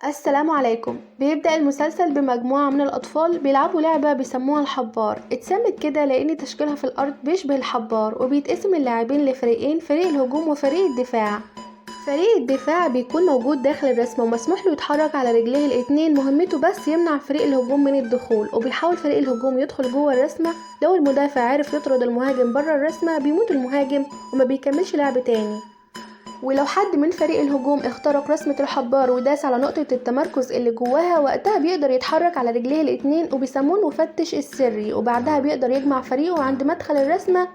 السلام عليكم. بيبدأ المسلسل بمجموعة من الأطفال بيلعبوا لعبة بيسموها الحبار، اتسمت كده لأن تشكيلها في الأرض بيشبه الحبار، وبيتقسم اللاعبين لفريقين، فريق الهجوم وفريق الدفاع. فريق الدفاع بيكون موجود داخل الرسمة ومسموح له يتحرك على رجليه الاتنين، مهمته بس يمنع فريق الهجوم من الدخول، وبيحاول فريق الهجوم يدخل جوه الرسمة. لو المدافع عرف يطرد المهاجم بره الرسمة بيموت المهاجم وما بيكملش لعب تاني. ولو حد من فريق الهجوم اخترق رسمة الحبار وداس على نقطة التمركز اللي جواها، وقتها بيقدر يتحرك على رجليه الاتنين وبيسموه المفتش السري، وبعدها بيقدر يجمع فريقه عند مدخل الرسمة،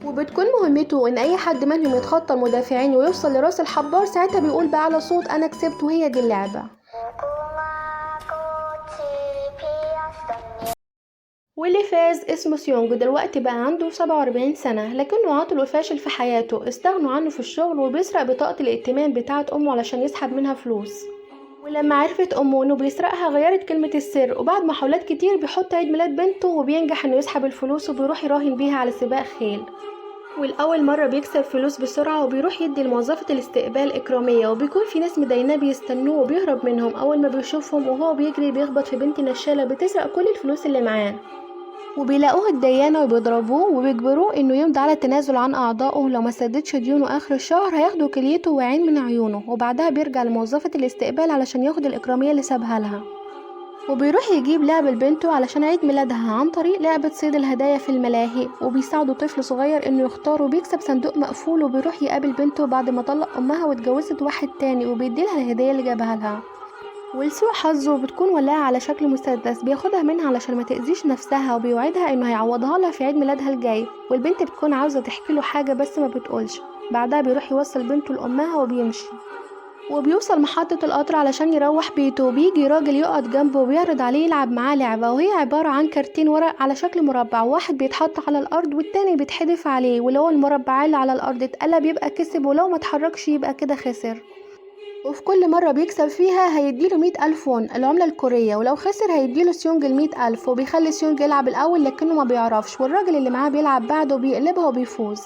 وبتكون مهمته ان اي حد منهم يتخطى المدافعين ويوصل لراس الحبار، ساعتها بيقول بأعلى صوت انا كسبت، وهي دي اللعبة. واللي فاز اسمه سيونج، دلوقتي بقى عنده 47 سنة، لكنه عاطل وفاشل في حياته، استغنوا عنه في الشغل، وبيسرق بطاقة الائتمان بتاعة أمه علشان يسحب منها فلوس. ولما عرفت أمه إنه بيسرقها غيرت كلمة السر، وبعد محاولات كتير بيحط عيد ميلاد بنته وبينجح إنه يسحب الفلوس وبيروح يراهن بيها على سباق خيل. والأول مرة بيكسب فلوس بسرعة وبيروح يدي لموظفة الاستقبال إكرامية، وبيكون في ناس مدايناه بيستنوه وبيهرب منهم. أول ما بيشوفهم وهو بيجري بيخبط في بنت نشالة بتسرق كل الفلوس اللي معاه، وبيلاقوه الديانة وبيضربوه وبيجبروه انه يمضي على التنازل عن اعضائه، لو ما سددش ديونه اخر الشهر هياخدوا كليته وعين من عيونه. وبعدها بيرجع لموظفة الاستقبال علشان ياخد الاكرامية اللي سابها لها، وبيروح يجيب لعبة لبنته علشان عيد ميلادها عن طريق لعبة صيد الهدايا في الملاهي، وبيساعده طفل صغير انه يختار وبيكسب صندوق مقفول، وبيروح يقابل بنته بعد ما طلق امها واتجوزت واحد تاني، وبيديلها الهدية اللي جابها لها. ولسوء حظه بتكون ولاعة على شكل مسدس، بياخدها منها علشان ما تأذيش نفسها، وبيوعدها انه هيعوضها لها في عيد ميلادها الجاي. والبنت بتكون عاوزة تحكي له حاجة بس ما بتقولش. بعدها بيروح يوصل بنته لأمها وبيمشي، وبيوصل محطة القطر علشان يروح بيته، وبيجي راجل يقعد جنبه وبيعرض عليه يلعب معاه لعبة، وهي عبارة عن كارتين ورق على شكل مربع، واحد بيتحط على الأرض والتاني بيتحدف عليه، ولو المربع اللي على الأرض اتقلب يبقى كسب، ولو ما اتحركش يبقى كده خسر. وفي كل مرة بيكسب فيها هيديله 100,000 وون العملة الكورية، ولو خسر هيديله سيونج 100,000، وبيخلي سيونج يلعب الأول لكنه ما بيعرفش، والراجل اللي معاه بيلعب بعده وبيقلبها وبيفوز.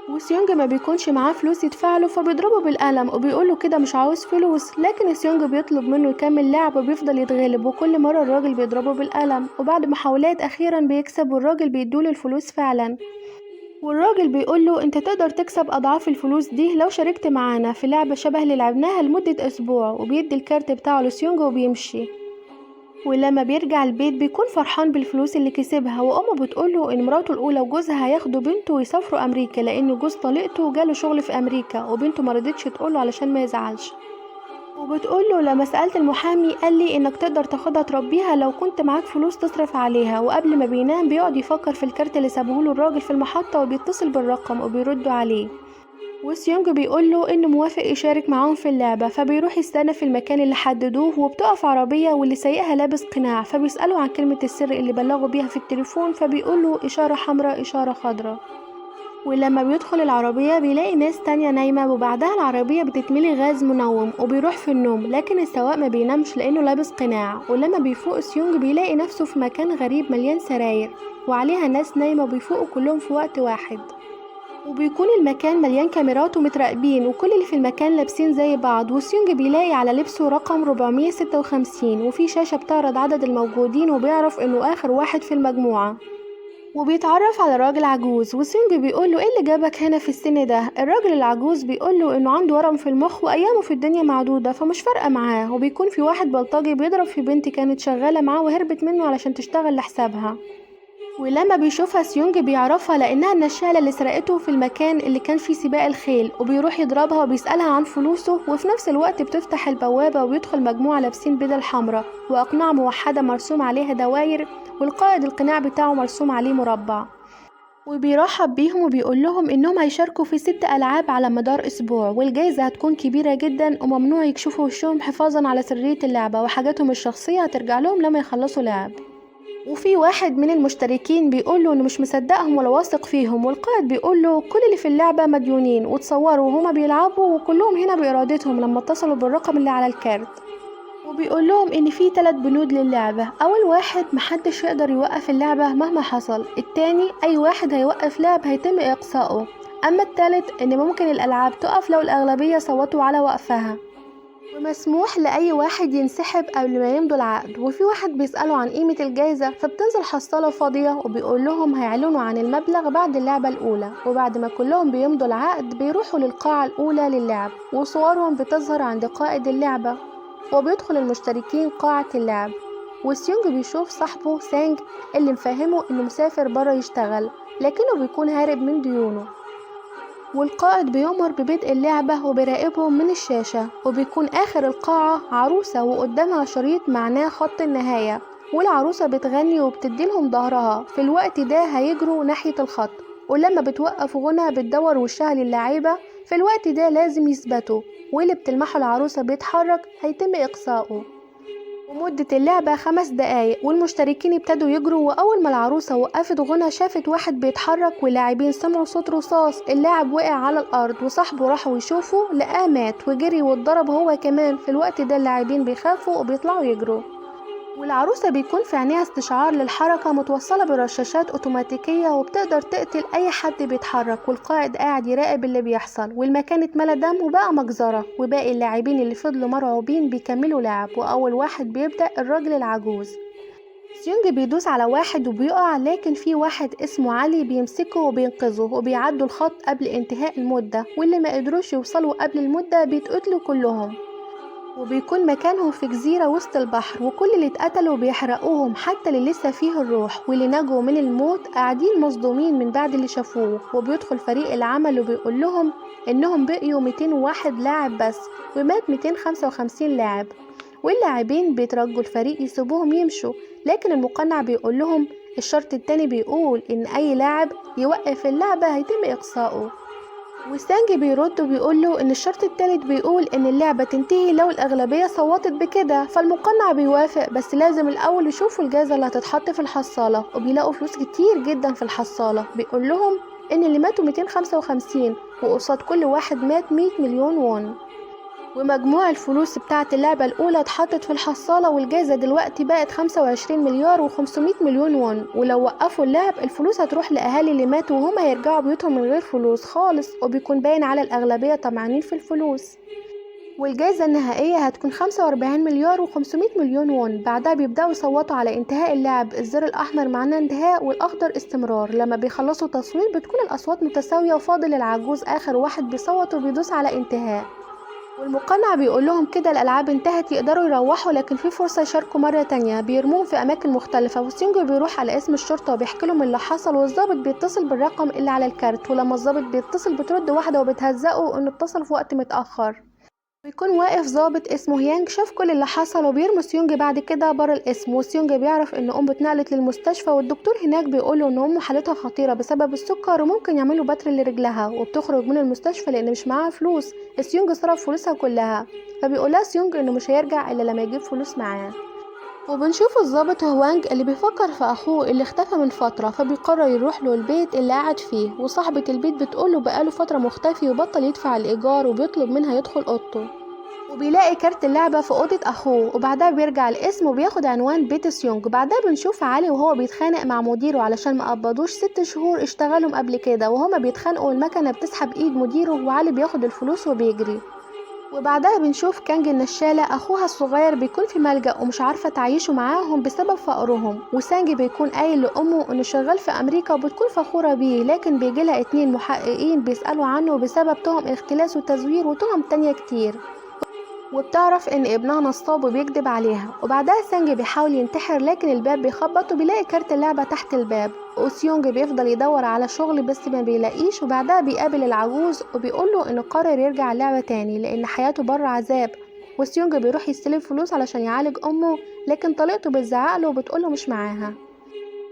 وسيونج ما بيكونش معاه فلوس يدفعله، فبيضربه بالقلم وبيقوله كده مش عاوز فلوس، لكن سيونج بيطلب منه يكمل لعب وبيفضل يتغلب، وكل مرة الراجل بيضربه بالقلم، وبعد محاولات أخيرا بيكسب، والراجل بيدوله الفلوس فعلا. والراجل بيقوله انت تقدر تكسب اضعاف الفلوس دي لو شاركت معانا في لعبة شبه اللي لعبناها لمدة اسبوع، وبيدي الكارت بتاعه لسيونج وبيمشي. ولما بيرجع البيت بيكون فرحان بالفلوس اللي كسبها، وامه بتقوله ان مراته الاولى وجوزها هياخدوا بنته ويسافروا امريكا لان جوز طليقته جاله شغل في امريكا، وبنته مرضتش تقوله علشان ما يزعلش. وبتقوله لما سألت المحامي قال لي انك تقدر تاخدها تربيها لو كنت معاك فلوس تصرف عليها. وقبل ما بينام بيقعد يفكر في الكارت اللي سابهوله الراجل في المحطة، وبيتصل بالرقم وبيردوا عليه، وسيونج بيقوله انه موافق يشارك معاهم في اللعبة، فبيروح يستنى في المكان اللي حددوه، وبتقف عربية واللي سايقها لابس قناع، فبيسأله عن كلمة السر اللي بلغوا بيها في التليفون، فبيقوله إشارة حمراء إشارة خضراء. ولما بيدخل العربية بيلاقي ناس تانية نايمة، وبعدها العربية بتتملي غاز منوم وبيروح في النوم، لكن السواق ما بينامش لأنه لابس قناع. ولما بيفوق سيونج بيلاقي نفسه في مكان غريب مليان سراير وعليها ناس نايمة، وبيفوقوا كلهم في وقت واحد، وبيكون المكان مليان كاميرات ومتراقبين، وكل اللي في المكان لابسين زي بعض. وسيونج بيلاقي على لبسه رقم 456، وفي شاشة بتعرض عدد الموجودين، وبيعرف انه آخر واحد في المجموعة. وبيتعرف على راجل عجوز، وسيونج بيقوله ايه اللي جابك هنا في السن ده؟ الراجل العجوز بيقوله انه عنده ورم في المخ وايامه في الدنيا معدودة فمش فارقة معاه. وبيكون في واحد بلطجي بيضرب في بنت كانت شغالة معاه وهربت منه علشان تشتغل لحسابها. ولما بيشوفها سيونج بيعرفها لانها النشالة اللي سرقته في المكان اللي كان فيه سباق الخيل، وبيروح يضربها وبيسألها عن فلوسه. وفي نفس الوقت بتفتح البوابة وبيدخل مجموعة لابسين بدل حمراء وأقنعة موحدة مرسوم عليها دواير، والقائد القناع بتاعه مرسوم عليه مربع، وبيرحب بيهم وبيقول لهم انهم هيشاركوا في 6 ألعاب على مدار اسبوع، والجايزة هتكون كبيرة جدا، وممنوع يكشفوا وشهم حفاظا على سرية اللعبة، وحاجاتهم الشخصية هترجع لهم لما يخلصوا لعب. وفي واحد من المشتركين بيقول له انه مش مصدقهم ولا واثق فيهم، والقائد بيقول له كل اللي في اللعبة مديونين وتصوروا وهما بيلعبوا وكلهم هنا بإرادتهم لما اتصلوا بالرقم اللي على الكارت. وبيقول لهم ان في 3 بنود للعبة، اول واحد محدش يقدر يوقف اللعبة مهما حصل، التاني اي واحد هيوقف لعب هيتم اقصائه، اما التالت ان ممكن الالعاب تقف لو الاغلبية صوتوا على وقفها. ومسموح لأي واحد ينسحب قبل ما يمضوا العقد. وفي واحد بيسأله عن قيمة الجايزة، فبتنزل حصالة فاضية وبيقول لهم هيعلنوا عن المبلغ بعد اللعبة الأولى. وبعد ما كلهم بيمضوا العقد بيروحوا للقاعة الأولى للعب، وصورهم بتظهر عند قائد اللعبة، وبيدخل المشتركين قاعة اللعب. وسيونج بيشوف صاحبه سانج اللي مفهمه انه مسافر برا يشتغل، لكنه بيكون هارب من ديونه. والقائد بيؤمر ببدء اللعبة وبيراقبهم من الشاشة، وبيكون آخر القاعة عروسة وقدامها شريط معناه خط النهاية، والعروسة بتغني وبتديلهم ظهرها. في الوقت ده هيجروا ناحية الخط، ولما بتوقف غنى بتدور وشها للعيبة. في الوقت ده لازم يثبتوا، واللي بتلمحه العروسة بيتحرك هيتم إقصائه. ومدة اللعبة 5 دقايق، والمشتركين ابتدوا يجروا. وأول ما العروسة وقفت غنى شافت واحد بيتحرك، واللاعبين سمعوا صوت رصاص. اللاعب وقع على الأرض وصاحبه راحوا يشوفوا لقاه مات وجري واتضرب هو كمان. في الوقت ده اللاعبين بيخافوا وبيطلعوا يجروا، والعروسة بيكون في عينيها استشعار للحركة متوصلة برشاشات أوتوماتيكية وبتقدر تقتل أي حد بيتحرك. والقائد قاعد يراقب اللي بيحصل، والمكان اتملى دم وبقى مجزرة، وباقي اللاعبين اللي فضلوا مرعوبين بيكملوا لعب. وأول واحد بيبدأ الراجل العجوز. سيونج بيدوس على واحد وبيقع، لكن في واحد اسمه علي بيمسكه وبينقذه، وبيعدوا الخط قبل انتهاء المدة، واللي ما قدروش يوصلوا قبل المدة بيتقتلوا كلهم. وبيكون مكانهم في جزيرة وسط البحر، وكل اللي اتقتلوا بيحرقوهم حتى اللي لسه فيه الروح، واللي نجوا من الموت قاعدين مصدومين من بعد اللي شافوه. وبيدخل فريق العمل وبيقول لهم انهم بقيوا 201 لاعب بس، ومات 255 لاعب. واللاعبين بيترجوا الفريق يسيبوهم يمشوا، لكن المقنع بيقول لهم الشرط التاني بيقول ان اي لاعب يوقف اللعبة هيتم اقصائه. وسانج بيرد وبيقول له ان الشرط التالت بيقول ان اللعبة تنتهي لو الاغلبية صوتت بكده. فالمقنع بيوافق، بس لازم الاول يشوفوا الجائزة اللي هتتحط في الحصالة، وبيلاقوا فلوس كتير جدا في الحصالة. بيقول لهم ان اللي ماتوا 255، وقصاد كل واحد مات 100 مليون وون. ومجموع الفلوس بتاعة اللعبة الأولى اتحطت في الحصالة، والجائزة دلوقتي بقت 25 مليار و500 مليون وون. ولو وقفوا اللعب الفلوس هتروح لأهالي اللي ماتوا، وهما هيرجعوا بيوتهم من غير فلوس خالص، وبيكون باين على الأغلبية طمعانين في الفلوس. والجائزة النهائية هتكون 45 مليار و500 مليون وون. بعدها بيبدأوا يصوتوا على انتهاء اللعب، الزر الأحمر معناه انتهاء والأخضر استمرار. لما بيخلصوا تصويت بتكون الأصوات متساوية، وفاضل العجوز آخر واحد بيصوت وبيدوس على انتهاء. والمقنع بيقول لهم كده الألعاب انتهت، يقدروا يروحوا، لكن في فرصة يشاركوا مرة تانية. بيرموهم في أماكن مختلفة، وسيونج بيروح على اسم الشرطة وبيحكي لهم اللي حصل، والضابط بيتصل بالرقم اللي على الكارت. ولما الضابط بيتصل بترد واحدة وبتهزقه إنه اتصل في وقت متأخر. بيكون واقف ضابط اسمه هيانج شاف كل اللي حصل، وبيرمي سيونج بعد كده بره القسم. وسيونج بيعرف ان امه اتنقلت للمستشفى، والدكتور هناك بيقوله ان امه حالتها خطيره بسبب السكر وممكن يعملوا بتر لرجلها. وبتخرج من المستشفى لان مش معاها فلوس، سيونج صرف فلوسها كلها. فبيقولها سيونج انه مش هيرجع الا لما يجيب فلوس معاه. وبنشوف الضابط هوانج اللي بيفكر في اخوه اللي اختفى من فتره، فبيقرر يروح له البيت اللي قاعد فيه. وصاحبه البيت بتقوله بقاله فتره مختفي وبطل يدفع الايجار، وبيطلب منها يدخل اوضته. وبيلاقي كارت اللعبة في أوضة أخوه، وبعدها بيرجع القسم وبياخد عنوان بيت سيونج. بعدها بنشوف علي وهو بيتخانق مع مديره علشان ما قبضوش 6 شهور اشتغلهم قبل كده، وهما بيتخانقوا المكنة بتسحب ايد مديره، وعلي بياخد الفلوس وبيجري. وبعدها بنشوف كانج النشالة أخوها الصغير بيكون في ملجأ ومش عارفة تعيشه معاهم بسبب فقرهم. وسانج بيكون قايل لأمه إنه شغال في أمريكا وبتكون فخورة بيه، لكن بيجيلها 2 محققين بيسألوا عنه بسبب تهم اختلاس وتزوير وتهم تانية كتير، وبتعرف ان ابنها نصاب وبيكذب عليها. وبعدها سانج بيحاول ينتحر، لكن الباب بيخبط وبيلاقي كارت اللعبة تحت الباب. وسيونج بيفضل يدور على شغل بس ما بيلاقيش. وبعدها بيقابل العجوز وبيقول له انه قرر يرجع اللعبة تاني لان حياته بره عذاب. وسيونج بيروح يستلم فلوس علشان يعالج امه، لكن طليقته بتزعق له وبتقول له مش معاها.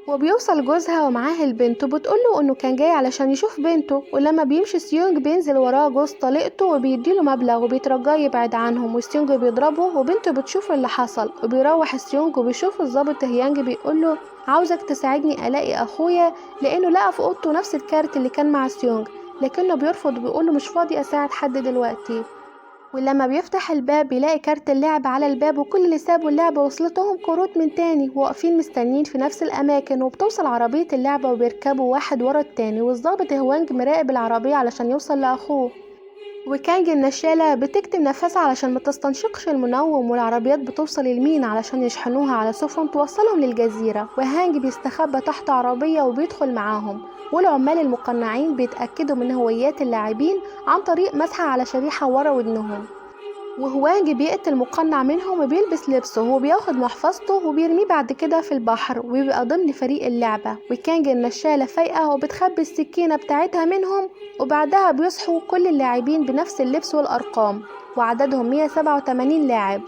وبيوصل جوزها ومعاه البنت وبتقوله انه كان جاي علشان يشوف بنته. ولما بيمشي سيونج بينزل وراه جوز طليقته وبيديله مبلغ وبيترجاه يبعد عنهم، وسيونج بيضربه وبنته بتشوف اللي حصل. وبيروح سيونج وبيشوف الضابط هيانج بيقوله عاوزك تساعدني الاقي اخويا، لانه لقى في اوضته نفس الكارت اللي كان مع سيونج، لكنه بيرفض وبيقوله مش فاضي اساعد حد دلوقتي. ولما بيفتح الباب بيلاقي كارت اللعب على الباب، وكل اللي سابوا اللعبة وصلتهم كروت من تاني وواقفين مستنيين في نفس الأماكن. وبتوصل عربية اللعبة وبيركبوا واحد ورا التاني، والظابط هوانج مراقب العربية علشان يوصل لأخوه. وكانج النشالة بتكتم نفسها علشان ما تستنشقش المنوم، والعربيات بتوصل المينا علشان يشحنوها على سفن توصلهم للجزيرة. وهانج بيستخبى تحت عربية وبيدخل معاهم، والعمال المقنعين بيتأكدوا من هويات اللاعبين عن طريق مسحة على شريحة ورا ودنهم. وهوانج بيقتل مقنع منهم وبيلبس لبسه وبياخد محفظته وبيرميه بعد كده في البحر، وبيبقى ضمن فريق اللعبة. وكانج النشالة فايقة وبتخبي السكينة بتاعتها منهم، وبعدها بيصحوا كل اللاعبين بنفس اللبس والأرقام، وعددهم 187 لاعب،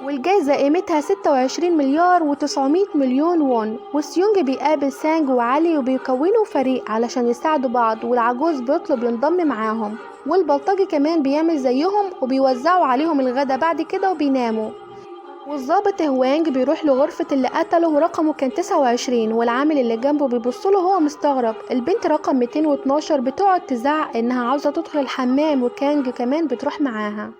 والجايزة قيمتها 26 مليار و900 مليون وون. وسيونج بيقابل سانج وعلي وبيكونوا فريق علشان يساعدوا بعض، والعجوز بيطلب ينضم معاهم، والبلطجي كمان بيعمل زيهم وبيوزعوا عليهم الغدا بعد كده وبيناموا. والظابط هوانج بيروح لغرفة اللي قتله ورقمه كان 29، والعامل اللي جنبه بيبصله هو مستغرب. البنت رقم 212 بتقعد تزعق انها عاوزة تدخل الحمام، وكانج كمان بتروح معاها.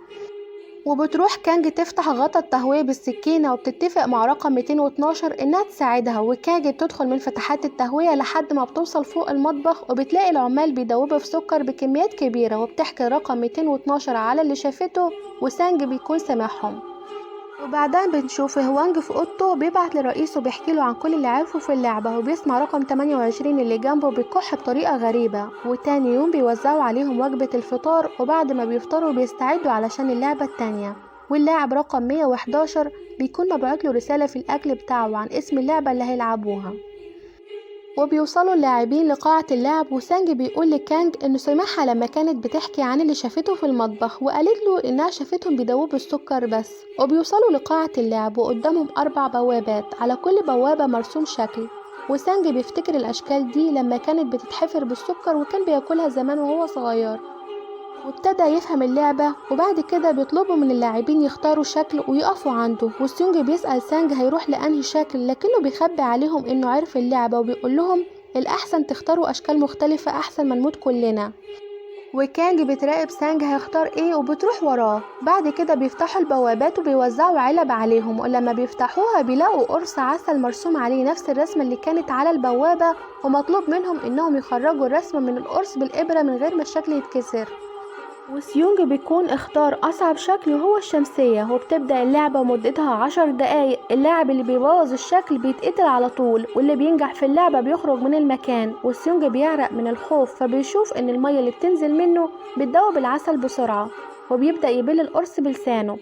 وبتروح كانج تفتح غطا التهوية بالسكينة، وبتتفق مع رقم 212 انها تساعدها. وكانج بتدخل من فتحات التهوية لحد ما بتوصل فوق المطبخ، وبتلاقي العمال بيدوبوا في سكر بكميات كبيرة، وبتحكي رقم 212 على اللي شافته، وسانج بيكون سامعهم. وبعدها بنشوف هوانج في اوضته بيبعت لرئيسه بيحكي له عن كل اللي عرفه في اللعبة، وبيسمع رقم 28 اللي جنبه بيكح بطريقة غريبة. وتاني يوم بيوزعوا عليهم وجبة الفطار، وبعد ما بيفطروا بيستعدوا علشان اللعبة التانية. واللاعب رقم 111 بيكون مبعوت له رسالة في الأكل بتاعه عن اسم اللعبة اللي هيلعبوها. وبيوصلوا اللاعبين لقاعة اللعب، وسانج بيقول لكانج انه سمعها لما كانت بتحكي عن اللي شافته في المطبخ، وقالت له انها شافتهم بيدوبوا السكر بس. وبيوصلوا لقاعة اللعب وقدامهم 4 بوابات، على كل بوابة مرسوم شكل، وسانج بيفتكر الاشكال دي لما كانت بتتحفر بالسكر وكان بياكلها زمان وهو صغير، وابتدى يفهم اللعبة. وبعد كده بيطلبوا من اللاعبين يختاروا شكل ويقفوا عنده، وسيونج بيسأل سانج هيروح لأنهي شكل، لكنه بيخبي عليهم انه عرف اللعبة، وبيقول لهم الأحسن تختاروا أشكال مختلفة أحسن ما نموت كلنا. وكانج بتراقب سانج هيختار ايه وبتروح وراه. بعد كده بيفتحوا البوابات وبيوزعوا علب عليهم، ولما بيفتحوها بيلاقوا قرص عسل مرسوم عليه نفس الرسمة اللي كانت على البوابة، ومطلوب منهم انهم يخرجوا الرسمة من القرص بالإبرة من غير ما الشكل يتكسر. وسيونج بيكون اختار اصعب شكل وهو الشمسية، وبتبدأ اللعبة مدتها 10 دقايق. اللاعب اللي بيبوظ الشكل بيتقتل على طول، واللي بينجح في اللعبة بيخرج من المكان. وسيونج بيعرق من الخوف، فبيشوف ان المية اللي بتنزل منه بتدوب العسل بسرعة، وبيبدأ يبل القرص بلسانه.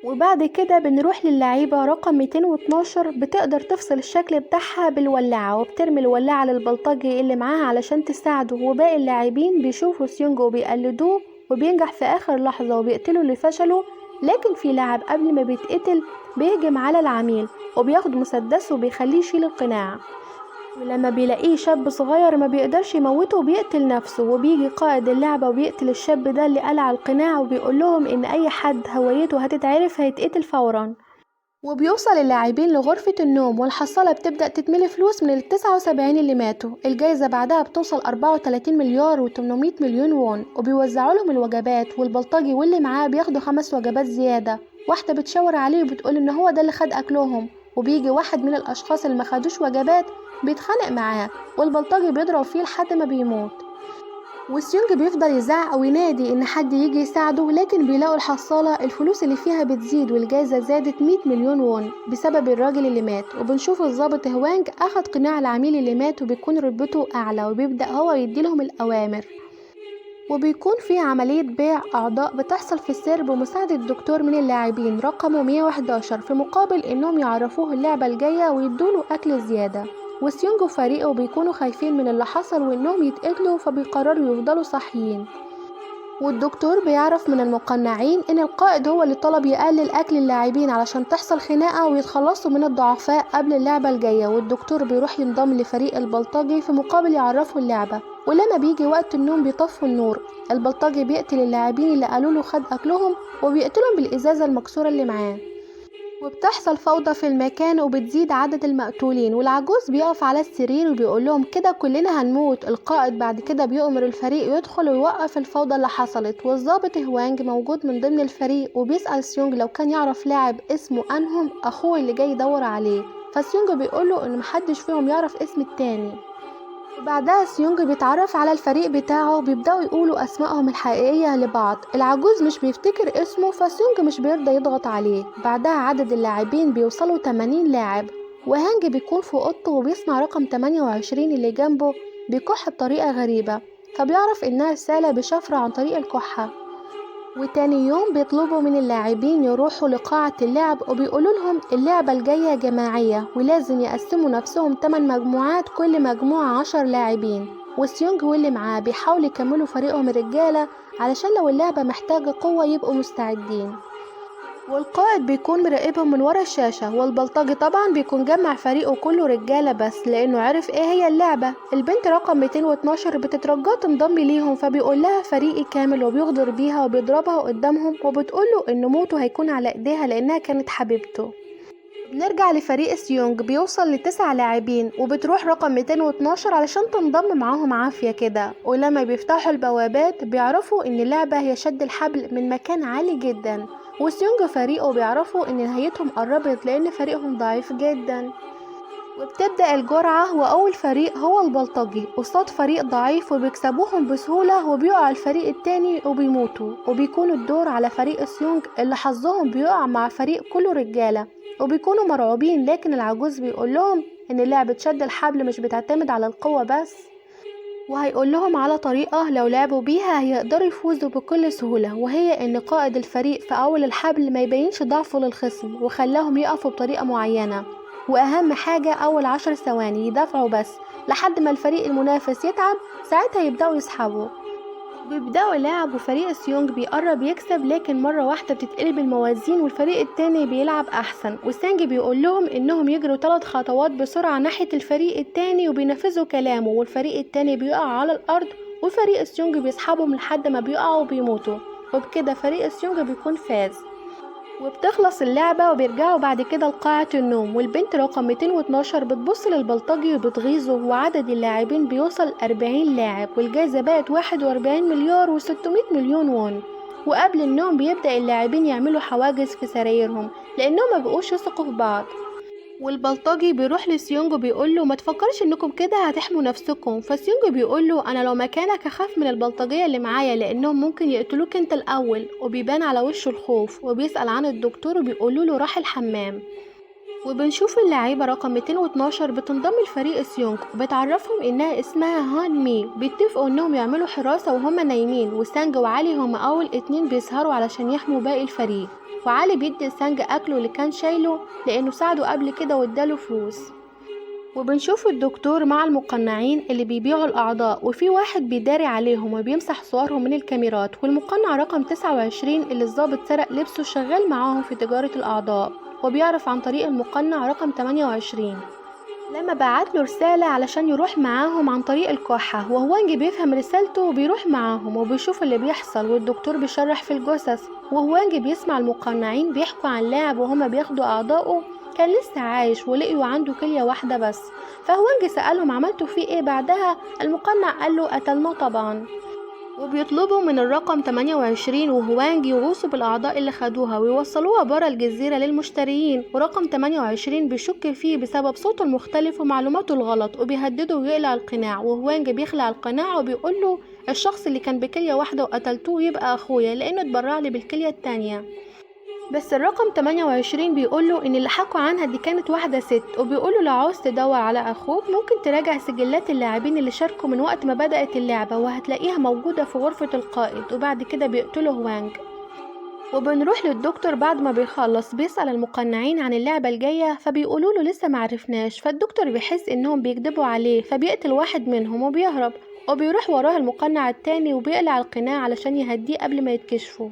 وبعد كده بنروح للعيبة رقم 212، بتقدر تفصل الشكل بتاعها بالولاعة، وبترمي الولاعة للبلطجي اللي معاها علشان تساعده. وباقي اللاعبين بيشوفوا سيونج وبيقلدوه، وبينجح في آخر لحظة وبيقتلوا اللي فشلوا. لكن في لاعب قبل ما بيتقتل بيهجم على العميل وبياخد مسدسه وبيخليه يشيل القناع، ولما بيلاقيه شاب صغير ما بيقدرش يموته وبيقتل نفسه. وبيجي قائد اللعبة وبيقتل الشاب ده اللي قلع القناع، وبيقول لهم ان اي حد هويته هتتعرف هيتقتل فورا. وبيوصل اللاعبين لغرفة النوم، والحصالة بتبدأ تتملي فلوس من 79 اللي ماتوا. الجايزة بعدها بتوصل 34 مليار و800 مليون وون، وبيوزعوا لهم الوجبات، والبلطجي واللي معاه بياخدوا 5 وجبات زيادة. واحدة بتشاور عليه وبتقول ان هو ده اللي خد اكلهم، وبيجي واحد من الاشخاص اللي ما خدوش وجبات بيتخانق معاه، والبلطجي بيضرب فيه لحد ما بيموت. وسيونج بيفضل يزعق وينادي ان حد يجي يساعده، لكن بيلاقوا الحصالة الفلوس اللي فيها بتزيد، والجايزة زادت 100 مليون وون بسبب الراجل اللي مات. وبنشوف الضابط هوانج اخد قناع العميل اللي مات، وبيكون رتبته اعلى، وبيبدأ هو يديلهم الاوامر. وبيكون في عملية بيع أعضاء بتحصل في السر بمساعدة الدكتور من اللاعبين رقمه 111، في مقابل إنهم يعرفوه اللعبة الجاية ويدوله أكل زيادة. وسيونج وفريقه بيكونوا خايفين من اللي حصل وإنهم يتقتلوا، فبيقرروا يفضلوا صاحيين. والدكتور بيعرف من المقنعين إن القائد هو اللي طلب يقلل أكل اللاعبين علشان تحصل خناقة ويتخلصوا من الضعفاء قبل اللعبة الجاية. والدكتور بيروح ينضم لفريق البلطجي في مقابل يعرفوا اللعبة. ولما بيجي وقت النوم بيطفوا النور، البلطجي بيقتل اللاعبين اللي قالوا له خد أكلهم، وبيقتلهم بالإزازة المكسورة اللي معاه. وبتحصل فوضى في المكان وبتزيد عدد المقتولين، والعجوز بيقف على السرير وبيقول لهم كده كلنا هنموت. القائد بعد كده بيؤمر الفريق يدخل ويوقف الفوضى اللي حصلت، والضابط هوانج موجود من ضمن الفريق، وبيسأل سيونج لو كان يعرف لاعب اسمه أنهم أخوه اللي جاي يدور عليه، فسيونج بيقول له إن محدش فيهم يعرف اسم التاني. وبعدها سيونج بيتعرف على الفريق بتاعه، بيبدأوا يقولوا أسمائهم الحقيقية لبعض. العجوز مش بيفتكر اسمه، فسيونج مش بيرضى يضغط عليه. بعدها عدد اللاعبين بيوصلوا 80 لاعب، وهانج بيكون في أوضته وبيسمع رقم 28 اللي جنبه بيكح بطريقة غريبة، فبيعرف إنها رسالة بشفرة عن طريق الكحة. وتاني يوم بيطلبوا من اللاعبين يروحوا لقاعة اللعب، وبيقولوا لهم اللعبة الجاية جماعية ولازم يقسموا نفسهم 8 مجموعات، كل مجموعة 10 لاعبين. وسيونج واللي معاه بيحاولوا يكملوا فريقهم الرجالة علشان لو اللعبة محتاجة قوة يبقوا مستعدين. والقائد بيكون مراقبهم من ورا الشاشة، والبلطجي طبعا بيكون جمع فريقه كله رجالة بس لانه عرف ايه هي اللعبة. البنت رقم 212 بتترجاه تنضم ليهم، فبيقول لها فريقي كامل، وبيغدر بيها وبيضربها قدامهم، وبتقوله ان موته هيكون على ايديها لانها كانت حبيبته. بنرجع لفريق سيونج بيوصل ل9 لاعبين، وبتروح رقم 212 علشان تنضم معاهم عافية كده. ولما بيفتحوا البوابات بيعرفوا ان اللعبة هي شد الحبل من مكان عالي جدا، وسيونج فريقه بيعرفوا ان نهايتهم قربت لان فريقهم ضعيف جدا. وبتبدأ الجرعة، وأول فريق هو البلطجي قصاد فريق ضعيف، وبيكسبوهم بسهولة، وبيقع الفريق التاني وبيموتوا. وبيكون الدور على فريق سيونج اللي حظهم بيقع مع فريق كله رجالة، وبيكونوا مرعوبين، لكن العجوز بيقول لهم ان لعبة شد الحبل مش بتعتمد على القوة بس، وهيقول لهم على طريقة لو لعبوا بيها هيقدروا يفوزوا بكل سهولة، وهي ان قائد الفريق في اول الحبل ما يبينش ضعفه للخصم، وخلاهم يقفوا بطريقة معينة، واهم حاجة اول 10 ثواني يدافعوا بس لحد ما الفريق المنافس يتعب، ساعتها يبدأوا يسحبوا. بيبدأوا لعب، وفريق سيونج بيقرب يكسب، لكن مرة واحدة بتتقلب الموازين والفريق التاني بيلعب أحسن. وسانج بيقول لهم إنهم يجروا 3 خطوات بسرعة ناحية الفريق التاني، وبينفذوا كلامه، والفريق التاني بيقع على الأرض، وفريق سيونج بيسحبهم لحد ما بيقعوا وبيموتوا، وبكده فريق سيونج بيكون فاز. وبتخلص اللعبة، وبيرجعوا بعد كده لقاعة النوم، والبنت رقم 212 بتبص للبلطجي وبتغيظه، وعدد اللاعبين بيوصل 40 لاعب، والجايزة بقت 41 مليار و600 مليون وون. وقبل النوم بيبدأ اللاعبين يعملوا حواجز في سرايرهم لأنهم ما بقوش يثقوا في بعض. والبلطجي بيروح لسيونج وبيقول له ما تفكرش انكم كده هتحموا نفسكم، فسيونج بيقول له انا لو مكانك هخاف من البلطجيه اللي معايا لانهم ممكن يقتلوك انت الاول، وبيبان على وشه الخوف، وبيسأل عن الدكتور وبيقولوا له راح الحمام. وبنشوف اللعيبة رقم 212 بتنضم لفريق سيونج، وبتعرفهم انها اسمها هان مي. بيتفقوا انهم يعملوا حراسة وهم نايمين، وسانج وعلي هم اول 2 بيسهروا علشان يحموا باقي الفريق. وعلي بيدي سانج اكله اللي كان شايله لانه ساعده قبل كده واداله فلوس. وبنشوف الدكتور مع المقنعين اللي بيبيعوا الاعضاء، وفي واحد بيداري عليهم وبيمسح صورهم من الكاميرات، والمقنع رقم 29 اللي الضابط سرق لبسه شغال معاهم في تجارة الاعضاء، وبيعرف عن طريق المقنع رقم 28 لما بعت له رسالة علشان يروح معاهم عن طريق الكحة، وهوانج بيفهم رسالته وبيروح معاهم وبيشوف اللي بيحصل، والدكتور بيشرح في الجثث، وهوانج بيسمع المقنعين بيحكوا عن لاعب وهما بياخدوا أعضائه كان لسه عايش ولقيوا عنده كلية واحدة بس. فهوانج سألهم عملتوا فيه ايه بعدها، المقنع قال له قتلناه طبعا. وبيطلبوا من الرقم 28 وهوانج يغوصوا بالأعضاء اللي خدوها ويوصلوها برا الجزيرة للمشتريين، ورقم 28 بيشك فيه بسبب صوته المختلف ومعلوماته الغلط، وبيهدده ويقلع القناع، وهوانج بيخلع القناع وبيقول له الشخص اللي كان بكلية واحدة وقتلتوه يبقى أخويا لأنه اتبرع لي بالكلية التانية. بس الرقم 28 بيقوله ان اللي حكوا عنها دي كانت واحدة ست، وبيقوله لو عاوز تدور على اخوك ممكن تراجع سجلات اللاعبين اللي شاركوا من وقت ما بدأت اللعبة وهتلاقيها موجودة في غرفة القائد. وبعد كده بيقتله هوانج. وبنروح للدكتور بعد ما بيخلص بيسأل المقنعين عن اللعبة الجاية، فبيقولوا له لسه معرفناش. فالدكتور بيحس انهم بيكذبوا عليه فبيقتل واحد منهم وبيهرب، وبيروح وراه المقنع التاني وبيقلع القناع علشان يهديه قبل ما يتكشفوا.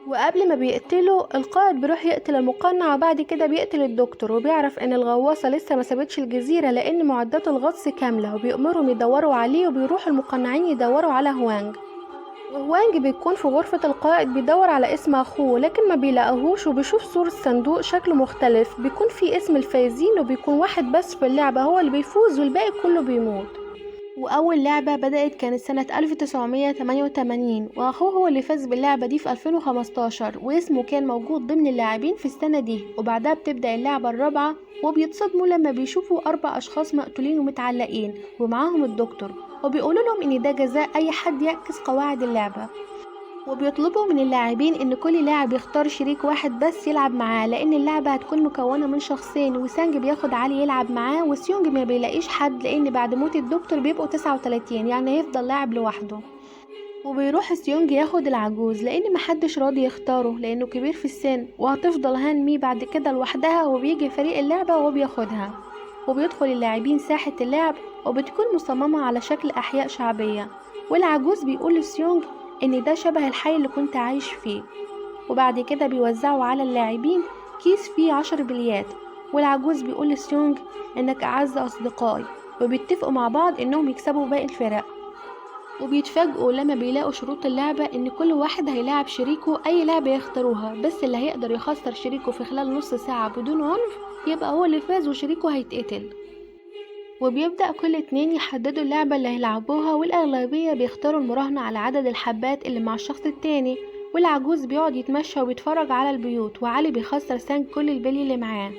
وقبل ما بيقتله القائد بيروح يقتل المقنع، وبعد كده بيقتل الدكتور، وبيعرف ان الغواصة لسه ما سابتش الجزيرة لان معدات الغطس كاملة، وبيأمرهم يدوروا عليه، وبيروحوا المقنعين يدوروا على هوانج. وهوانج بيكون في غرفة القائد بيدور على اسم اخوه لكن ما بيلاقيهوش، وبيشوف صورة صندوق شكله مختلف بيكون فيه اسم الفايزين، وبيكون واحد بس في اللعبة هو اللي بيفوز والباقي كله بيموت. وأول لعبة بدأت كانت سنة 1988، وأخوه هو اللي فاز باللعبة دي في 2015، واسمه كان موجود ضمن اللاعبين في السنة دي. وبعدها بتبدأ اللعبة الرابعة، وبيتصدموا لما بيشوفوا 4 أشخاص مقتولين ومتعلقين ومعاهم الدكتور، وبيقولوا لهم إن ده جزاء أي حد يعكس قواعد اللعبة. وبيطلبوا من اللاعبين ان كل لاعب يختار شريك واحد بس يلعب معاه، لان اللعبة هتكون مكونة من شخصين، وسانج بياخد علي يلعب معاه، وسيونج ما بيلاقيش حد لان بعد موت الدكتور بيبقوا 39، يعني هيفضل لاعب لوحده. وبيروح سيونج ياخد العجوز لان محدش راضي يختاره لانه كبير في السن، وهتفضل هان مي بعد كده لوحدها. وبيجي فريق اللعبة وبياخدها، وبيدخل اللاعبين ساحة اللعب، وبتكون مصممة على شكل احياء شعبية. والعجوز بيقول لسيونج ان ده شبه الحي اللي كنت عايش فيه. وبعد كده بيوزعوا على اللاعبين كيس فيه 10 بليات، والعجوز بيقول لسيونج انك اعز اصدقائي، وبيتفقوا مع بعض انهم يكسبوا باقي الفرق. وبيتفاجئوا لما بيلاقوا شروط اللعبة ان كل واحد هيلاعب شريكه اي لعبة يختاروها، بس اللي هيقدر يخسر شريكه في خلال نص ساعة بدون عنف يبقى هو اللي فاز وشريكه هيتقتل. وبيبدأ كل 2 يحددوا اللعبة اللي هيلعبوها، والأغلبية بيختاروا المراهنة على عدد الحبات اللي مع الشخص التاني. والعجوز بيقعد يتمشى وبيتفرج على البيوت، وعلي بيخسر سانج كل البلي اللي معاه.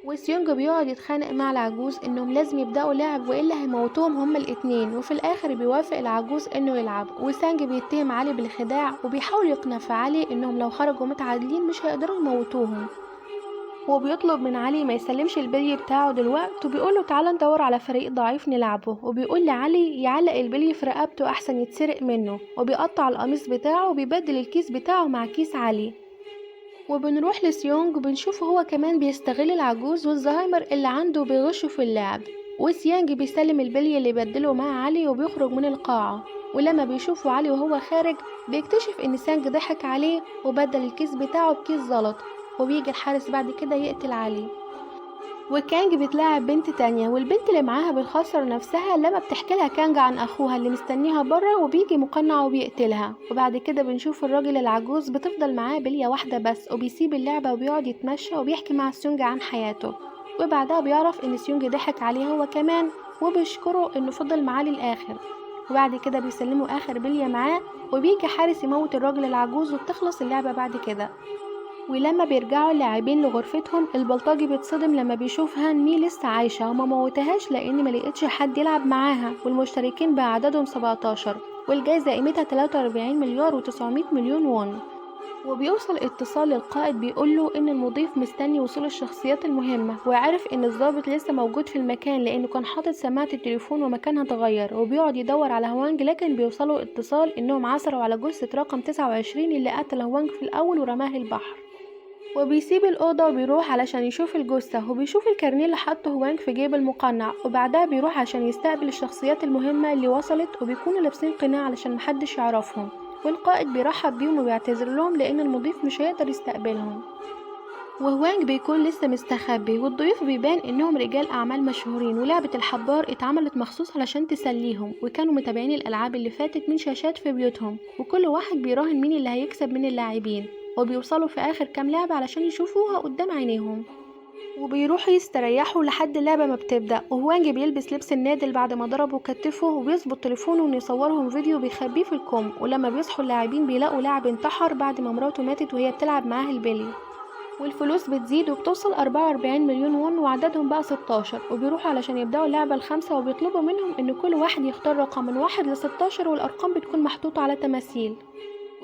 وسيونج بيقعد يتخانق مع العجوز انهم لازم يبدأوا لعب والا هيموتوهم هما الاتنين، وفي الاخر بيوافق العجوز انه يلعب. وسانج بيتهم علي بالخداع، وبيحاول يقنع في علي انهم لو خرجوا متعادلين مش هيقدروا يموتوهم. وبيطلب من علي ما يسلمش البلي بتاعه دلوقت، وبيقوله تعالى ندور على فريق ضعيف نلعبه، وبيقول لعلي يعلق البلي في رقبته احسن يتسرق منه، وبيقطع القميص بتاعه وبيبدل الكيس بتاعه مع كيس علي. وبنروح لسيونج بنشوفه هو كمان بيستغل العجوز والزهايمر اللي عنده بيغشه في اللعب. وسيانج بيسلم البلي اللي بدله مع علي وبيخرج من القاعة. ولما بيشوفه علي وهو خارج بيكتشف ان سانج ضحك عليه وبدل الكيس بتاعه بكيس زلط، وبيجي الحارس بعد كده يقتل علي. وكانج بتلاعب بنت تانية، والبنت اللي معاها بتخسر نفسها لما بتحكي لها كانج عن اخوها اللي مستنيها بره، وبيجي مقنع وبيقتلها. وبعد كده بنشوف الراجل العجوز بتفضل معاه بلية واحدة بس، وبيسيب اللعبة وبيقعد يتمشى وبيحكي مع سيونج عن حياته. وبعدها بيعرف ان سيونج ضحك عليه هو كمان، وبيشكره انه فضل معاه للاخر. وبعد كده بيسلموا اخر بلية معاه، وبيجي حارس يموت الراجل العجوز، وبتخلص اللعبة بعد كده. ولما بيرجعوا اللاعبين لغرفتهم البلطجي بيتصدم لما بيشوف هان مي لسه عايشة وما موتهاش لان ما لقيتش حد يلعب معاها، والمشتركين بقى عددهم 17، والجايزة قيمتها 43 مليار و900 مليون وون. وبيوصل اتصال للقائد بيقوله ان المضيف مستني وصول الشخصيات المهمة، وعرف ان الضابط لسه موجود في المكان لانه كان حاطط سماعة التليفون ومكانها اتغير. وبيقعد يدور على هوانج، لكن بيوصلوا اتصال انهم عثروا على جثة رقم 29 اللي قتل هوانج في الاول ورماه البحر. وبيسيب الأوضة وبيروح علشان يشوف الجثة، وبيشوف الكارنيه اللي حطه هوانج في جيب المقنع. وبعدها بيروح عشان يستقبل الشخصيات المهمة اللي وصلت، وبيكونوا لابسين قناع علشان محدش يعرفهم. والقائد بيرحب بيهم وبيعتذر لهم لأن المضيف مش هيقدر يستقبلهم. وهوانج بيكون لسه مستخبي، والضيوف بيبان انهم رجال اعمال مشهورين، ولعبة الحبار اتعملت مخصوص علشان تسليهم، وكانوا متابعين الالعاب اللي فاتت من شاشات في بيوتهم، وكل واحد بيراهن مين اللي هيكسب من اللاعبين، وبيوصلوا في اخر كام لعبة علشان يشوفوها قدام عينيهم. وبيروحوا يستريحوا لحد اللعبة ما بتبدأ، وهوانج بيلبس لبس النادل بعد ما ضربه كتفه، وبيظبط تليفونه انه يصورهم فيديو بيخبيه في الكم. ولما بيصحوا اللاعبين بيلاقوا لاعب انتحر بعد ما مراته ماتت وهي بتلعب معاه البلي. والفلوس بتزيد وبتوصل 44 مليون وون، وعددهم بقى 16. وبيروحوا علشان يبدأوا اللعبة الخامسة، وبيطلبوا منهم ان كل واحد يختار رقم من 1 ل 16، والارقام بتكون محطوطة على تماثيل.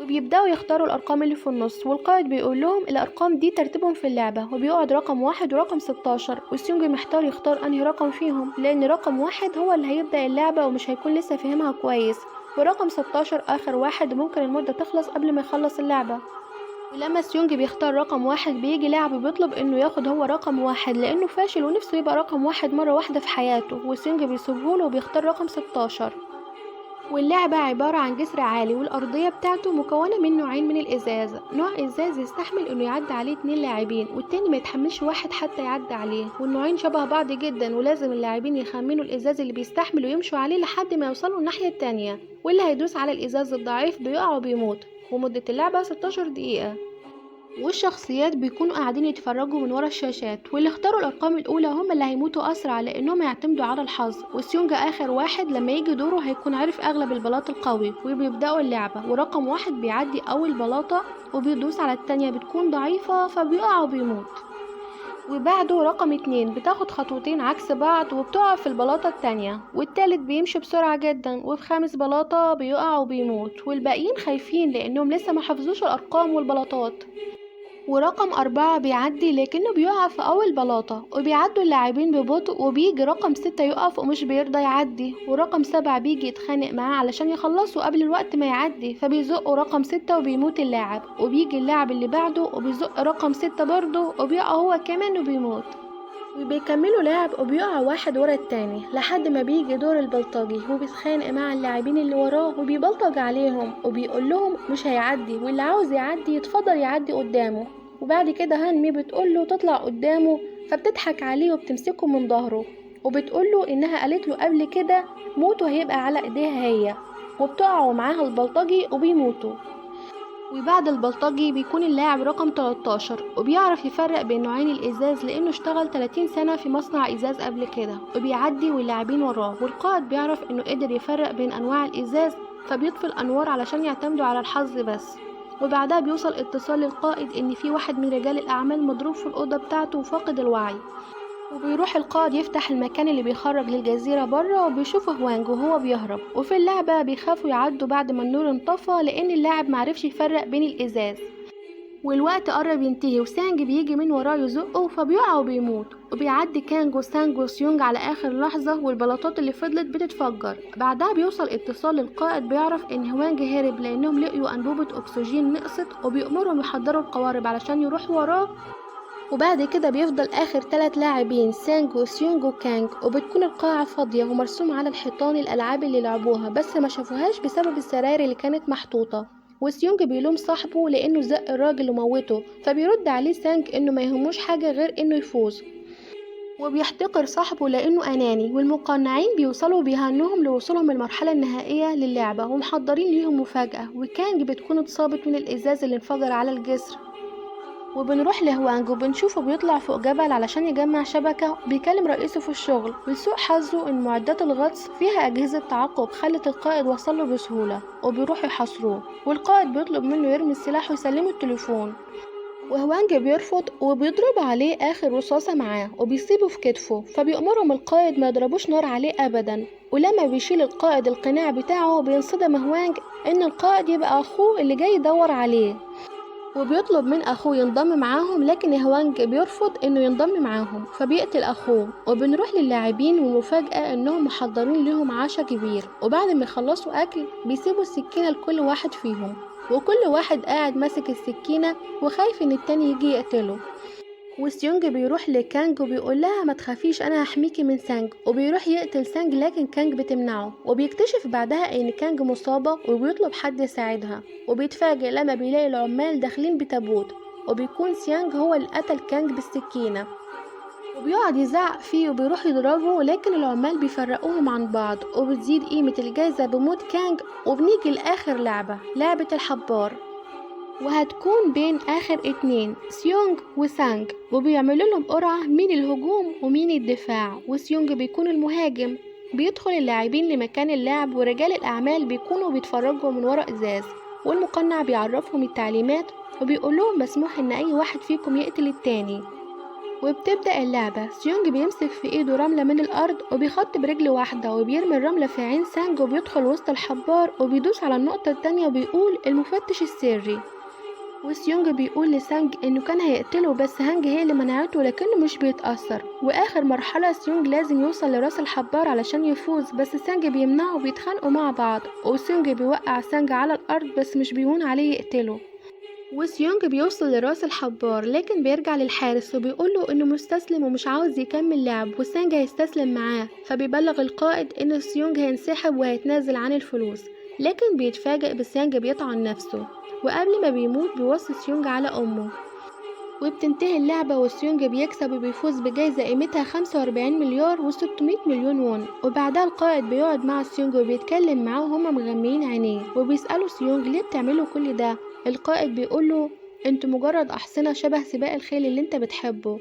وبيبدأوا يختاروا الأرقام اللي في النص، والقائد بيقول لهم الأرقام دي ترتيبهم في اللعبة، وبيقعد رقم 1 ورقم 16. وسيونج محتار يختار أنهي رقم فيهم، لأن رقم 1 هو اللي هيبدأ اللعبة ومش هيكون لسه فاهمها كويس، ورقم 16 آخر واحد وممكن المدة تخلص قبل ما يخلص اللعبة. ولما سيونج بيختار رقم 1 بيجي لاعب بيطلب انه ياخد هو رقم 1 لانه فاشل ونفسه يبقى رقم 1 مرة واحدة في حياته، وسيونج بيسيبهوله وبيختار رقم 16. واللعبة عبارة عن جسر عالي، والأرضية بتاعته مكونة من نوعين من الإزاز، نوع إزاز يستحمل إنه يعدي عليه 2 لاعبين، والتاني ما يتحملش واحد حتى يعدي عليه، والنوعين شبه بعض جدا، ولازم اللاعبين يخمنوا الإزاز اللي بيستحمل ويمشوا عليه لحد ما يوصلوا الناحية التانية، واللي هيدوس على الإزاز الضعيف بيقع وبيموت. ومدة اللعبة 16 دقيقة. والشخصيات بيكونوا قاعدين يتفرجوا من ورا الشاشات، واللي اختاروا الارقام الاولى هم اللي هيموتوا اسرع لانهم هيعتمدوا على الحظ. وسيونج اخر واحد لما يجي دوره هيكون عارف اغلب البلاط القوي. وبيبداوا اللعبة، ورقم 1 بيعدي اول بلاطة وبيدوس على التانية بتكون ضعيفة فبيقع وبيموت. وبعده رقم 2 بتاخد خطوتين عكس بعض وبتقع في البلاطة التانية، والتالت بيمشي بسرعة جدا وفي خامس بلاطة بيقع وبيموت، والباقيين خايفين لانهم لسه ما حفظوش الارقام والبلاطات. ورقم 4 بيعدي لكنه بيقع في أول بلاطة، وبيعدوا اللاعبين ببطء، وبيجي رقم 6 يقف ومش بيرضى يعدي، ورقم 7 بيجي يتخانق معاه علشان يخلصوا قبل الوقت ما يعدي، فبيزقوا رقم 6 وبيموت اللاعب. وبيجي اللاعب اللي بعده وبيزق رقم 6 برضه وبيقع هو كمان وبيموت. وبيكملوا لعب وبيقع واحد ورا التاني لحد ما بيجي دور البلطجي، وبيتخانق مع اللاعبين اللي وراه وبيبلطج عليهم وبيقول لهم مش هيعدي، واللي عاوز يعدي يتفضل يعدي قدامه. وبعد كده هانمي بتقول له تطلع قدامه، فبتضحك عليه وبتمسكه من ظهره وبتقول له انها قالت له قبل كده موته هيبقى على ايديها هي، وبتقع معاها البلطجي وبيموتوا. وبعد البلطجي بيكون اللاعب رقم 13، وبيعرف يفرق بين نوعين الازاز لانه اشتغل 30 سنة في مصنع ازاز قبل كده، وبيعدي واللاعبين وراه. والقائد بيعرف انه قدر يفرق بين انواع الازاز فبيطفي الانوار علشان يعتمدوا على الحظ بس. وبعدها بيوصل اتصال للقائد ان في واحد من رجال الاعمال مضروب في الاوضة بتاعته وفاقد الوعي، وبيروح القائد يفتح المكان اللي بيخرج للجزيرة بره وبيشوف هوانج وهو بيهرب. وفي اللعبة بيخافوا يعدوا بعد ما النور انطفى لان اللاعب معرفش يفرق بين الازاز، والوقت قرب ينتهي، وسانج بيجي من وراه يزقه فبيقع وبيموت. وبيعدي كانج وسانج وسيونج على اخر لحظة والبلاطات اللي فضلت بتتفجر. بعدها بيوصل اتصال للقائد بيعرف ان هوانج هرب لانهم لقيوا انبوبة اكسجين نقصت، وبيأمرهم يحضروا القوارب علشان يروحوا وراه. وبعد كده بيفضل اخر 3 لاعبين سانج وسيونج وكانج، وبتكون القاعة فاضية ومرسوم على الحيطان الالعاب اللي لعبوها بس ما شافوهاش بسبب السراير اللي كانت محطوطة. وسيونج بيلوم صاحبه لانه زق الراجل وموته، فبيرد عليه سانج انه ما يهموش حاجة غير انه يفوز، وبيحتقر صاحبه لانه اناني. والمقنعين بيوصلوا بيهنوهم لوصولهم المرحلة النهائية للعبة ومحضرين ليهم مفاجأة، وكانج بتكون اتصابت من الازاز اللي انفجر على الجسر. وبنروح لهوانج وبنشوفه بيطلع فوق جبل علشان يجمع شبكة، بيكلم رئيسه في الشغل. ولسوء حظه ان معدات الغطس فيها اجهزة تعقب خلت القائد وصله بسهولة، وبيروحوا يحاصروه، والقائد بيطلب منه يرمي السلاح ويسلمه التليفون، وهوانج بيرفض وبيضرب عليه اخر رصاصة معاه وبيصيبه في كتفه، فبيأمرهم القائد ما يضربوش نار عليه ابدا. ولما بيشيل القائد القناع بتاعه بينصدم هوانج ان القائد يبقى اخوه اللي جاي يدور عليه، وبيطلب من اخوه ينضم معاهم، لكن هوانج بيرفض انه ينضم معاهم فبيقتل اخوه. وبنروح للاعبين، والمفاجأة انهم محضرين لهم عشاء كبير، وبعد ما يخلصوا اكل بيسيبوا السكينة لكل واحد فيهم، وكل واحد قاعد ماسك السكينة وخايف ان التاني يجي يقتله. وسيونج بيروح لكانج وبيقول لها ما تخافيش انا هحميكي من سانج، وبيروح يقتل سانج لكن كانج بتمنعه. وبيكتشف بعدها ان كانج مصابة وبيطلب حد يساعدها، وبيتفاجئ لما بيلاقي العمال داخلين بتابوت، وبيكون سيانج هو اللي قتل كانج بالسكينة، وبيقعد يزعق فيه وبيروح يضربه، لكن العمال بيفرقوهم عن بعض، وبتزيد قيمة الجايزة بموت كانج. وبنيجي لآخر لعبة، لعبة الحبار، وهتكون بين آخر 2 سيونج وسانج، وبيعملوا لهم قرعة مين الهجوم ومين الدفاع، وسيونج بيكون المهاجم. بيدخل اللاعبين لمكان اللعب، ورجال الأعمال بيكونوا بيتفرجوا من وراء إزاز، والمقنع بيعرفهم التعليمات وبيقول لهم مسموح إن أي واحد فيكم يقتل التاني. وبتبدأ اللعبة. سيونج بيمسك في ايده رملة من الأرض وبيخط برجل واحدة وبيرمي الرملة في عين سانج، وبيدخل وسط الحبار وبيدوس على النقطة التانية وبيقول المفتش السري. وسيونج بيقول لسانج انه كان هيقتله بس هانج هي اللي منعته، لكنه مش بيتأثر. واخر مرحلة سيونج لازم يوصل لراس الحبار علشان يفوز، بس سانج بيمنعه وبيتخانقوا مع بعض، وسيونج بيوقع سانج على الارض بس مش بيهون عليه يقتله. وسيونج بيوصل لراس الحبار لكن بيرجع للحارس وبيقوله انه مستسلم ومش عاوز يكمل لعب، وسانج هيستسلم معاه، فبيبلغ القائد ان سيونج هينسحب وهيتنازل عن الفلوس، لكن بيتفاجئ بسانج بيطعن نفسه، وقبل ما بيموت بيوصي سيونج على امه. وبتنتهي اللعبة وسيونج بيكسب وبيفوز بجايزة قيمتها 45 مليار و600 مليون وون. وبعدها القائد بيقعد مع سيونج وبيتكلم معاه وهما مغميين عينيه، وبيسأله سيونج ليه بتعملوا كل ده؟ القائد بيقوله انتوا مجرد احصنة شبه سباق الخيل اللي انت بتحبه.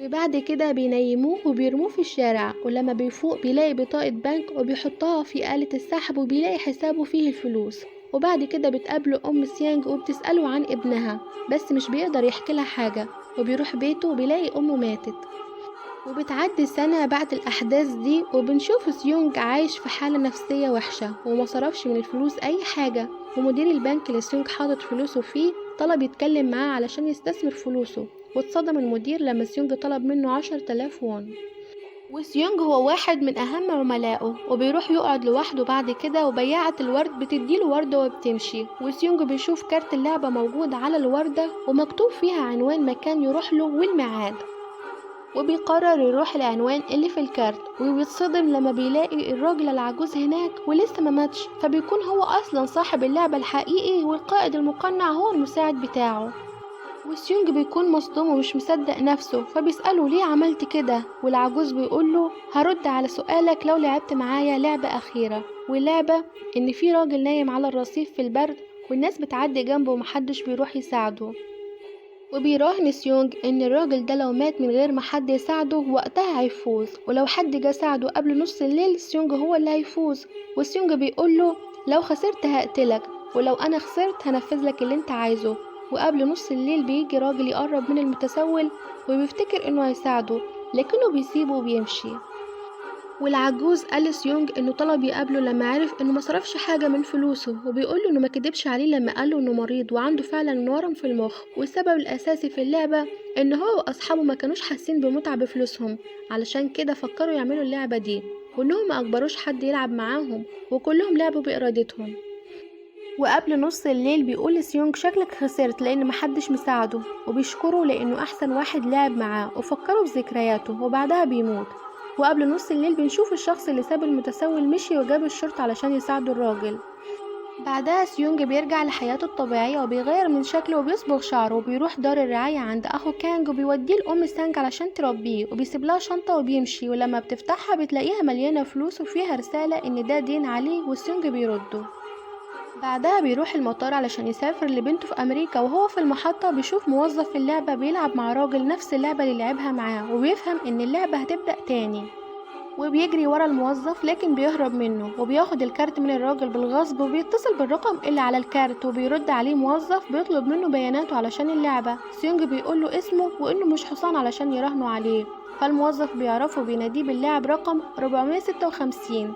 وبعد كده بينيموه وبيرموه في الشارع، ولما بيفوق بيلاقي بطاقة بنك وبيحطها في آلة السحب وبيلاقي حسابه فيه الفلوس. وبعد كده بتقابله أم سيانج وبتسأله عن ابنها، بس مش بيقدر يحكي لها حاجة، وبيروح بيته وبيلاقي أمه ماتت. وبتعدي سنة بعد الأحداث دي، وبنشوف سيونج عايش في حالة نفسية وحشة وما صرفش من الفلوس أي حاجة، ومدير البنك اللي سيونج حاطط فلوسه فيه طلب يتكلم معاه علشان يستثمر فلوسه، واتصدم المدير لما سيونج طلب منه 10,000 وون. وسيونج هو واحد من أهم عملائه، وبيروح يقعد لوحده بعد كده، وبياعة الورد بتديله وردة وبتمشي، وسيونج بيشوف كارت اللعبة موجود على الوردة ومكتوب فيها عنوان مكان يروح له والميعاد، وبيقرر يروح العنوان اللي في الكارت، وبيتصدم لما بيلاقي الراجل العجوز هناك ولسه ما ماتش، فبيكون هو أصلا صاحب اللعبة الحقيقي والقائد المقنع هو المساعد بتاعه. وسيونج بيكون مصدوم ومش مصدق نفسه، فبيسأله ليه عملت كده، والعجوز بيقوله هرد على سؤالك لو لعبت معايا لعبة أخيرة، واللعبة إن في راجل نايم على الرصيف في البرد والناس بتعدي جنبه ومحدش بيروح يساعده. وبيراهن سيونج إن الراجل ده لو مات من غير ما حد يساعده وقتها هيفوز، ولو حد جه ساعده قبل نص الليل سيونج هو اللي هيفوز. وسيونج بيقوله لو خسرت هقتلك، ولو أنا خسرت هنفذ لك اللي انت عايزه. وقبل نص الليل بيجي راجل يقرب من المتسول وبيفتكر انه هيساعده، لكنه بيسيبه وبيمشي. والعجوز قال لسيونج انه طلب يقابله لما عرف انه ما صرفش حاجة من فلوسه، وبيقوله انه ما كدبش عليه لما قاله انه مريض وعنده فعلا ورم في المخ، والسبب الاساسي في اللعبة ان هو واصحابه ما كانوش حاسين بمتعة بفلوسهم، علشان كده فكروا يعملوا اللعبة دي، وانهم ما اجبروش حد يلعب معاهم وكلهم لعبوا بارادتهم. وقبل نص الليل بيقول لسيونج شكلك خسرت لان محدش مساعده، وبيشكره لانه احسن واحد لعب معاه وفكره بذكرياته، وبعدها بيموت. وقبل نص الليل بنشوف الشخص اللي ساب المتسول مشي وجاب الشرطة علشان يساعدوا الراجل. بعدها سيونج بيرجع لحياته الطبيعية وبيغير من شكله وبيصبغ شعره، وبيروح دار الرعاية عند أخو كانج وبيوديه لأم سانج علشان تربيه، وبيسيب لها شنطة وبيمشي، ولما بتفتحها بتلاقيها مليانة فلوس وفيها رسالة إن ده دين عليه، وسيونج بيرده. بعدها بيروح المطار علشان يسافر لبنته في أمريكا، وهو في المحطة بيشوف موظف في اللعبة بيلعب مع راجل نفس اللعبة اللي لعبها معاه، وبيفهم إن اللعبة هتبدأ تاني، وبيجري ورا الموظف لكن بيهرب منه، وبياخد الكارت من الراجل بالغصب، وبيتصل بالرقم اللي على الكارت، وبيرد عليه موظف بيطلب منه بياناته علشان اللعبة. سيونج بيقوله اسمه وإنه مش حصان علشان يراهنوا عليه، فالموظف بيعرفه وبيناديه باللاعب رقم 456،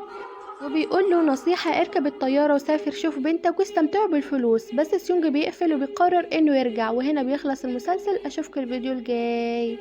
وبيقول له نصيحة اركب الطيارة وسافر شوف بنتك واستمتعوا بالفلوس. بس سيونج بيقفل وبيقرر انه يرجع، وهنا بيخلص المسلسل. اشوفكم الفيديو الجاي.